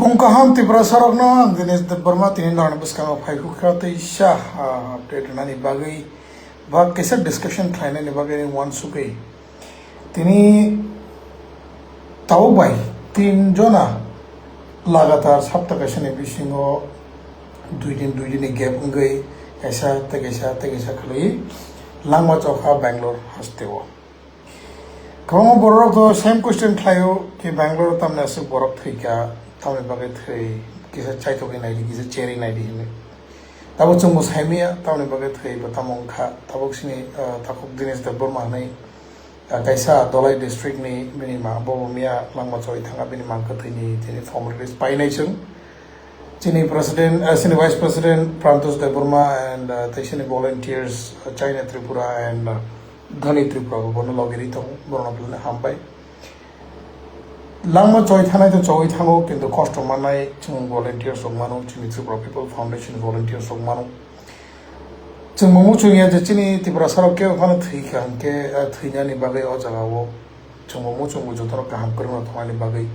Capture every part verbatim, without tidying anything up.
Kung kaham Tiprasarokno ang Dinesh Debbarma tini norokni bwskango phai hwnkha tei sa, ah, update rwnani bagwi ba kaisa discussion khlainani bagwi ani uansugwi. Tini tabuk bai tin jona lagatar sapta kaisani bisingo dui din, dui din ni gap wngwi kaisa tei kaisa tei kaisa khwlwi langma chokha Bangalore hasteo. Kwbangma borok to same question khlaio ki Bangalore tamni aswk borok thwikha, tamni bagwi thwi, kisa chaitogwi naidi, kisa cherwi naidi hinwi. Tabuk chwngbo saimaya, tamni bagwi thwi bo tamo wngkha. Tabuk sini, ah, takhuk Dinesh Debbarma hinwi, ah, kaisa Dhalai district ni bini ma, bo miya langma choi thanga bini mang kwthwini tini formal release painai chwng. Chini president, ah, chini vice president Prantosh Debbarma and, ah, tei chini volunteers, ah, China Tripura and, ah, Dhani Tripura bo bono logiri tongo, borokno belai hambai. Langma choi thanai to choi thango, kintu kosto mannai chwng volunteers rok mano, chini Tripura People Foundation volunteers rok mano. Chwng bo muchung ya je chini Tiprasa rok kebo phano thwi kha hwnkhe, ah, thwinani bagwi o jaga o chwng bo muchung bo jotono kaham kwrwngno thangani bagwi.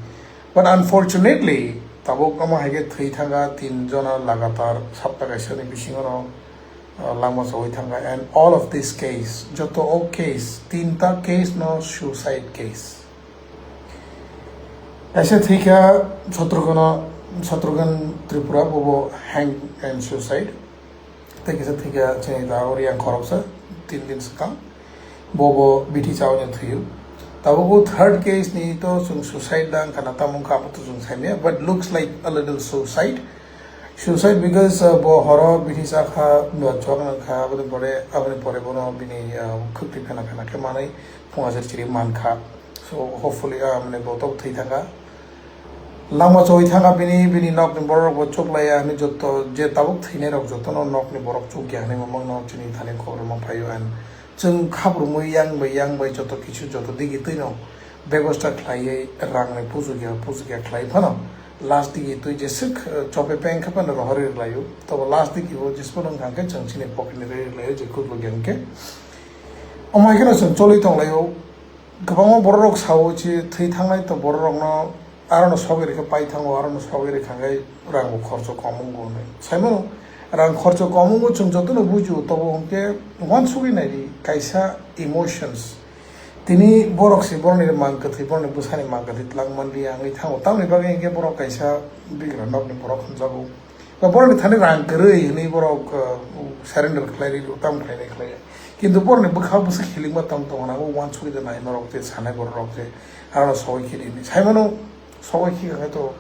But unfortunately, tabuk omo hai khe thwi thanga tin jona lagatar sapta kaisani bisingo no, ah, langma choi thanga, and all of this case, joto o case, tinta case no suicide case. Kaisa thwikha Shatrughan, Shatrughan Tripura, bobo hang and suicide. Tei kisa thwikha chini da Oriang khoroksa, tin din swkang. Bobo bithi chawi thwiyo. Tabuk third case ni to chwng suicide da wngkha na tamo wngkha abo to chwng saimaya, but looks like a little suicide. Suicide because, uh, bo horo bithi chakha, bo chok nangkha, aboni pore, aboni pore bono bini, uh, khwtwi phena phena khe manwi phunga chiri chiri mankha. So hopefully, ah, mane bo tok thwi thanga. Langma choi thanga bini, bini nokni borok bo chuk laiya hinwi joto je tabuk thwinai rok jotono nokni borok chuk ya hinwi mamang no chini thani khobor ma phaio and chwng khabrumwi yang bai yang bai joto kichu joto digi twino bebosta khlaiwi rang ni pujukya pujukya khlai phano last digi twi jeswk, eh, chope peng khe phano rohorwi rwlaio. Tobo last digi o jeswk phano wngkha khe chwng chini pocket ni rwi rwlaio je khuk bo yang khe. Omo hai kheno chwng choli tonglaio. Kwbangma bororok sao je thwi thangnai to bororokno arono sogwi rikhe pai thango, arono sogwi rikha khe rangbo khorcho kom wngo hwnwi. Saimano rang khorcho kom wngo chwng jotono bujio, tobo hwnkhe uansugwi naidi kaisa emotions. Tini borok se borokni mang kwthwi, borokni bwsani mang kwthwi twlang manliya wngwi thango. Tamoni bagwi hwnkhe borok kaisa bigra nokni borok hwnjago. Ba borokni thani rang kwrwi hinwi borok, uh, surrender khlai ri, tam khlainai khlai. Kintu borokni bwkha bwswk hilikma tong tongo na, o uansugwi da nai norok je sanai borok je aro sogwi khili hinwi. Saimano sogwi khikha khe to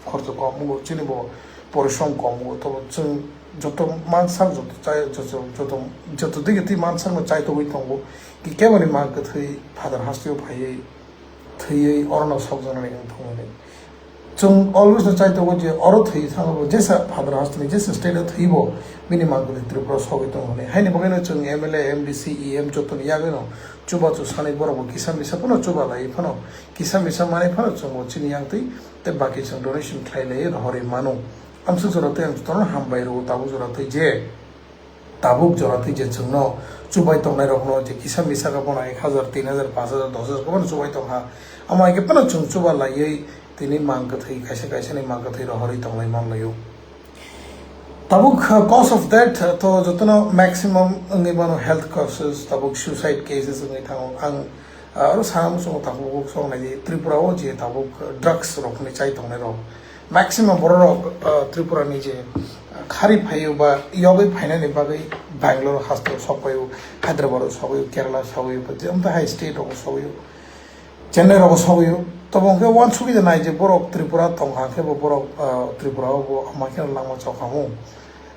khorcho kom wngo, chini bo porishrom kom wngo, tobo chwng joto mansak joto chai, joto, joto, joto digi twi mansakno chaitogwi tongo. Ki keboni mang kwthwi Father hasteo phaiwi thwiwi orono sokjaknani wng thangmani. Chwng always no chai tongo je oro thwi thangbo jesa Father hasteni jesa state o thwibo bini mang kwthwi Tripura sogwi tongo hwnwi. Haini bagwino chwng M L A, M D C, E M jotoni yagwino chubachu sanwi borokbo kisa misa phano chuba lai phano kisa misa manwi phano chwngbo chini yangtwi tei baki chwng donation khlai lai rohorwi mano. Amswk jora tei ang jotono hambai rwo tabuk jora tei je Tabuk jora twi je chwngno chubai tongnairokno je kisa misa khe bono ek hajar, tin hajar, panch hajar, dos hajar khe bono chubai tongkha. Amo hai khe phano chwng chuba laiwi tini mang kwthwi, kaisa kaisani mang kwthwi rohorwi tonglai manlaio. Tabuk, uh, cause of death, uh, to jotono maximum wngwi mano health causes, tabuk suicide cases wngwi thango. Ang, uh, aro sana muchungo tabuk sok naidi Tripura o je tabuk drugs rokni chai tongnai rok. Maximum borok rok, uh, Tripura ni je, uh, khari phaio ba yogwi phainani bagwi Bangalore hasteo sokpaio, Hyderabad o sokpaio, Kerala sokpaio, ba je amta hai state rok sokpaio, Chennai rok sokpaio. Tobo hwnkhe uansugwi da nai je borok Tripura tongkha khe bo borok, uh, Tripura o bo ama khe langma chokhamu.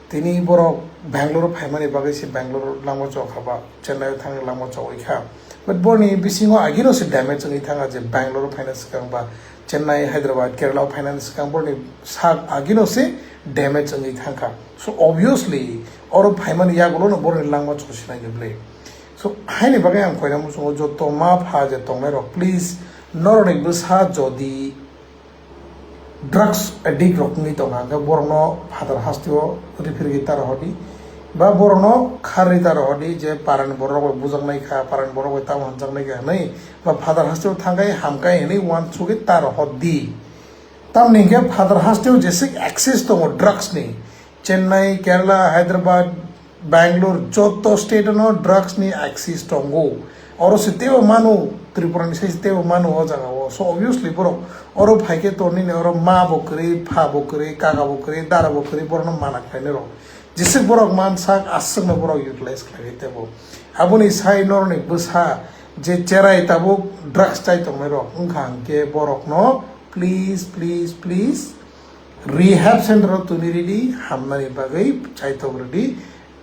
Tini borok Bangalore phaimani bagwi se Bangalore langma chokha ba Chennai o thangwi langma chogwi kha. But borni bisingo agino se damage wngwi thangkha je Bangalore phaina swkang ba Chennai, Hyderabad, Kerala o phainani swkang borni sak agino se damage wngwi thangkha. So obviously oro phaimani yagulono borni langma chosinai ni bwle. So haini bagwi ang koina muchungo joto ma pha je tongnai rok please norokni bwsa jodi drugs addict rok wngwi tongkha, hwnkhe borokno phatar hasteo refer khe ta rohordi, ba borokno kharwi ta rohordi je parani borok rok bai bujaknai kha, parani borok bai tamo hamjaknai kha hwnwi, ba phatar hasteo thangkhai hamkhai hwnwi uansugwi ta rohordi. Tamni hwnkhe phatar hasteo jeswk access tongo drugs ni, Chennai, Kerala, Hyderabad, Bangalore, joto state no drugs ni access tongo. Oro se teibo manu, Tripura ni sai se teibo manu o jaga o. So obviously borok oro phaikhe to nini oro ma bo kwrwi, pha bo kwrwi, kaka bo kwrwi, dara bo kwrwi, borok no mana khlainai rok. Jeswk borok mansak, aswk no borok utilize khlai tebo. Aboni sai norni bwsa je cherai tabuk drugs chai tongnai rok wngkha hwnkhe borok no please, please, please rehab center o tuni ridi, hamnani bagwi chaitok ridi,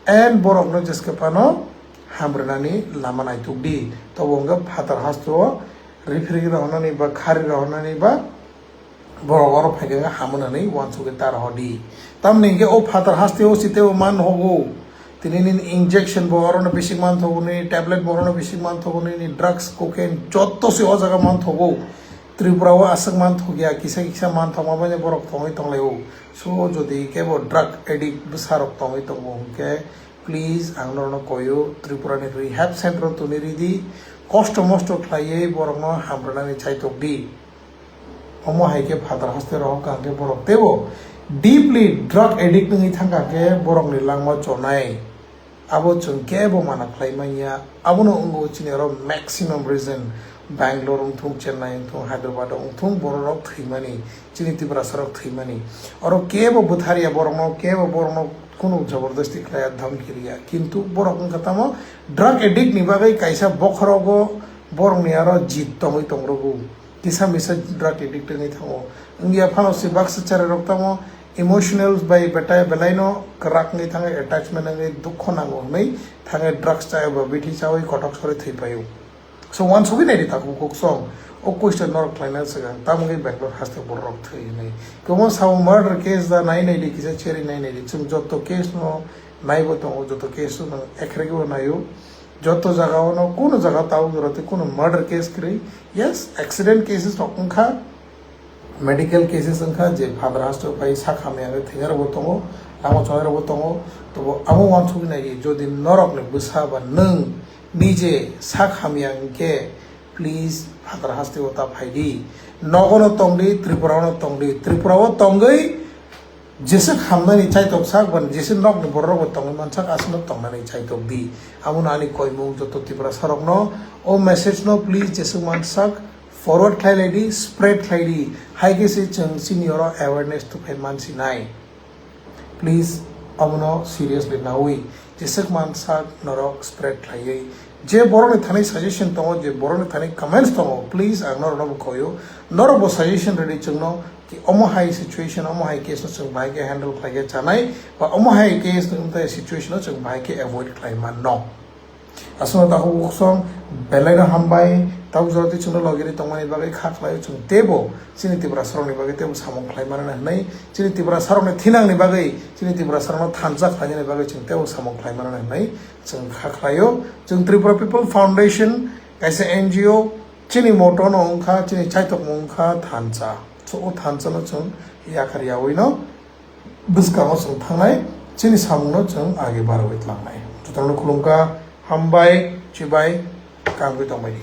and borok no jeske phano hamrwnani lama naituk di. Tobo hwnkhe phatar hasteo referee rok hwnani ba khari rok hwnani ba borok oro phaikhe hamo hwnwi uansukgwi ta rohor di. Tamni hwnkhe o phatar hasteo siteo man hogo. Tini nini injection bo orono bising man thogo, nini tablet bo orono bising man thogo, nini drugs, cocaine joto se o jaga man thogo. Tripura o aswk man thokya, kisa kisa man thokma bai borok tongwi tonglaio. So jodi kebo drug addict bwsa rok tongwi tongo hwnkhe, please ang norokno koio, Tripura ni rehab center o tuni ridi, kosto mosto khlaiwi borokno hamrwnani chaitok di. Omo hai khe phatar haste rohor kha hwnkhe borok teibo deeply drug addict wngwi thangkha khe borokni langma chonai. Abo chwng kebo mana khlai manya. Abono wngo chini oro maximum reason, Bangalore wngthung, Chennai wngthung, Hyderabad wngthung, bororok thwimani, chini Tiprasarok thwimani. Oro kebo bwtharya borokno, kebo borokno kunu jabardasti khlaiya, dhamki riya. Kintu borok wngkha tamo drug addict ni bagwi kaisa bokhorogo borokni aro jit tongwi tongrogo. Kisa misa drug addict wngwi thango. Wngya phano se baksa cherai rok tamo emotional bai betai belaino kwrak wngwi thangwi, attachment wngwi dukho nango hwnwi thangwi drugs chaya ba bithi chawi kothok sori thwi paio. So uansugwi naidi takhuk kuk song o question norok khlaina swkang tamo wngwi Bangalore haste borok thwi hwnwi. Kwbangma sao murder case da nai naidi kisa cherwi nai naidi. Chwng joto case no naibo tongo, joto case no ekhrege bo naio. Joto jaga o no, kuno jaga tabuk jora tei kuno murder case kwrwi. Yes, accident cases rok wngkha, medical cases wngkha, je phatar haste pai sak hamya wngwi thwinai rokbo tongo, lama chonai rokbo tongo. Tobo amo uansugwi nai di, jodi norok ni bwsa ba nwng nije sak hamya hwnkhe, please phatar haste o ta phai di, nogo no tong di, Tripura o no tong di, Tripura o tongwi Jeswk hamnani chaitok sak ban, jeswk nokni bororokbo tongwi mansak, aswkno tongnani chaitok di. Abono ani koimung joto Tiprasarokno o message no please jeswk mansak forward khlai lai di, spread khlai di. Hai khe se chwng chini oro awareness tuphai mansinai. Please, abono seriously nawi. Jeswk mansak norok spread khlaiwi. Je borokni thani suggestion tongo, je borokni thani comments tongo, please ang norokno bo koyo. Norok bo suggestion rwdi chwngno ki omo hai situation, omo hai case no chwng bahai khe handle khlai khe chanai, ba omo hai case no wngtai situation no chwng bahai khe avoid khlai manno. Aswkno takhuk bukhuk song belai no hambai, tabuk jora twi chwngno logi ri tongmani bagwi kha khlai chwng teibo chini Tiprasarokni bagwi teibo samung khlai mano hwnwi, chini Tiprasarokni thinangni bagwi, chini Tiprasarokno thansa khlainani bagwi chwng teibo samung khlai mano hwnwi chwng kha khlaio. Chwng Tripura People Foundation kaisa N G O, chini motto no wngkha, chini chaitokmung wngkha thansa. So o thansa no chwng yakhar yawi no bwskango chwng thangnai, chini samungno chwng age barwi tlangnai. Jotono khulumkha, hambai, chibai, kangwi tongbaidi.